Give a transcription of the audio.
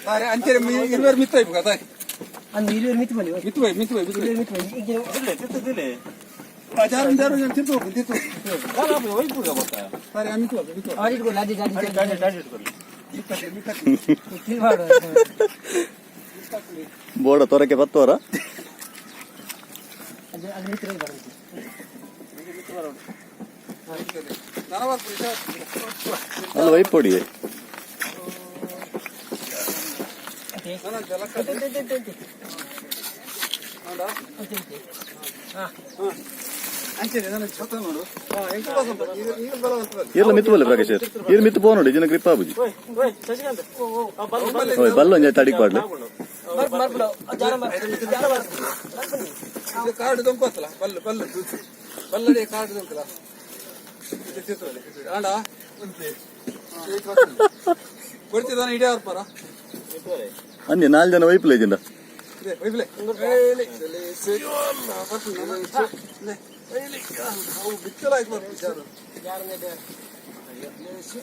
ತಾರೆ ಅಂಚೆ ಇರುವರು ಮಿತ್ತ ಇಪ್ಪು ತಾರೆ. ಅಂದು ಇರುವರು ಮಿತ್ತು ಬಲ್ಲಿ. ಮಿತ್ತು ಬೈ, ಮಿತ್ತು ಬೈ, ಮಿತ್ತು ಬೈ. ಇರುವರು ಮಿತ್ತು ಬಲ್ಲಿ. ಜಾರು ಜಾರು ಜಾರು ತಿರ್ತು ಹೋಗು, ತಿರ್ತು ಹೋಗು. ತಾರೆ, ಆ ಮಿತ್ತು ಹೋಗು, ಮಿತ್ತು ಹೋಗು. ಆಡಿಟ್ಕೊಳ್ಳಿ, ಅಡಿ ಅಡಿ. ಮಿತ್ತಕ್ಕೆ, ಮಿತ್ತಕ್ಕೆ. ತಿರ್ಗಾಡು. ಬೋರ್ಡ ತೊರಕೆ ಬತ್ತವರ. ಅದು ಅದು ಮಿತ್ರ ಬರುತ್ತೆ. ನರವರ್ ಪುರುಷ. ಅಲ್ಲ, ವೈಪೊಡಿ. ನನ್ನ ಜಲಕ. ಹೌದಾ? ಅಂಚೆ ನನ್ನ ಛತ ನೋಡು. ಹಾ, ಎಂಟು ಬಾಸ ಉಂಟು. ಈಗ ಈಗ ಬಲ ಉಂಟು. ಇರ್ಲ ಮಿತ್ತು ಬಲ್ಲೆ ಪ್ರಕಾಶ್, ಇರ್ ಮಿತ್ತು ಪೋ ನೋಡಿ, ಜನ ಗ್ರಿಪ್ ಆಬುಜಿ. ಓಯ್, ಬಲ್ಲ ಒಂಜಿ ತಡಿಕ್ ಪಾಡ್ಲೆ. ಇದು ಕಾರ್ಡ್ ದೊಂಕೋತಲ್ಲ, ಬಲ್ಲು ಬಲ್ಲು ಬಲ್ಲಡೆ ಕಾರ್ಡ್ ದೊಂಕಲ. ಇದು ತಿರ್ತದೆ ಆಂಡ ಕೊಡ್ತಿದ್ದಾನೆ ಇಡೀ ಅವ್ರ ಪರ. ಅಂದೆ ನಾಲ್ ಜನ ವೈಪುಲೆ ಜಿಂಡ. ಇದೆ ಒಯ್ಬ್ಲೆ. ಏಲಿ, ಲೇಸು. ಬರ್ತದೆ, ಲೇಸು. ಲೇ, ಏಲಿ. ಅವು ಬಿಚ್ಚಲ ಆಯ್ತು ಬರ್ತು ಜಾರು. ಲೇಸು.